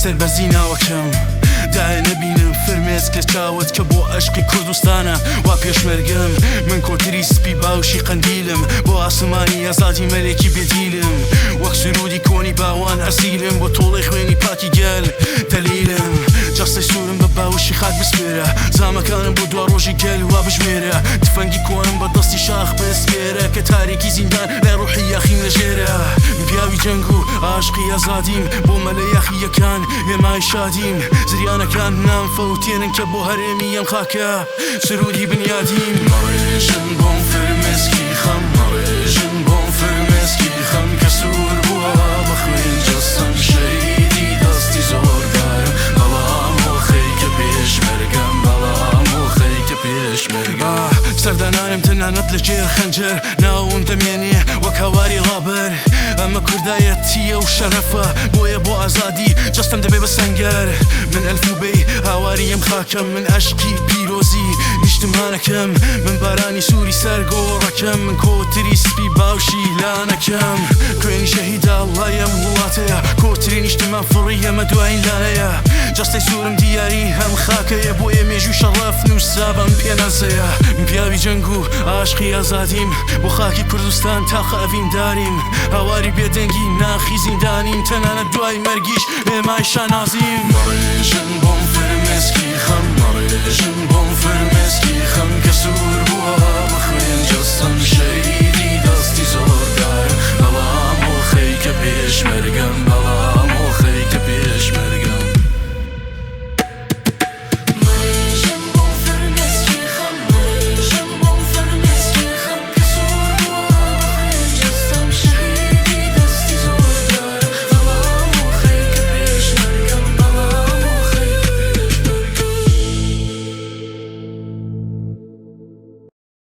سەربەرزی ناوەکەم دایە نەبینم فرمێسک لە چاوت کە بۆ ئەشقی کوردستانە وا پێشمەرگم من کۆتری سپی باوشی قەندیلم بۆ ئاسمانی ئازادی مەلێکی بێدیلم وەک سرودی کۆنی باوان ئەسیلم بۆ تۆڵەی خوێنی پاکی گەل دەلیلم جەستەی سوورم بە باوشی خاک بسپێرە زامەکانم بۆ دوا ڕۆژی گەل وا بژمێرە تفەنگی کۆنم بە دەستی شاخ بسپێرە کە تاریکی زیندان لای ڕوحی یاخیم لە ژێرە من پیاوی جەنگ و ئاشقی ئازادیم بۆ مەلە یاخییەکان هێمای شادیم زریانەکان نام فەوتێنن کە بۆ هەرێمی ئەم خاکە سرودی بنیادیم. مەڕێژن بۆم فرمێسکی خەم مەڕێژن بۆم فرمێسکی خەم کە سوور بووە بە خوێن جەستەم شەهیدی دەستی زۆردارم بەڵام ئۆخەی کە پێشمەرگەم بەڵام ئۆخەی کە پێشمەرگەم. سەردانانم تەنانەت لە ژێر خەنجەر ناوم دەمێنێ وەک هاواری ڕابەر ئەمە کوردایەتییە و شەرەفە بۆیە بۆ ئازادی جەستەم دەبێ بە سەنگەر من ئەلفوبێی هاواری ئەم خاکەم من ئەشقی پیرۆزی نیشتمانەکەم من بارانی سووری سەر گۆڕەکەم من کۆتری سپی باوشی لانەکەم خوێنی شەهیدا لای ئەم وڵاتەیە کۆتری نیشتمان فڕی ئەمە دوایین لانەیە جەستەی سوورم دیاری ئەم خاکەیە بۆیە مێژووی شەڕەف نووسرا بەم پێناسەیە من پیاوی جەنگ و ئاشقی ئازادیم بۆ خاکی کوردستان تاقە ئەڤینداریم هاواری بێدەنگی ناخی زیندانیم تەنانەت دوای مەرگیش هێمای شانازیم. مەڕێژن بۆم.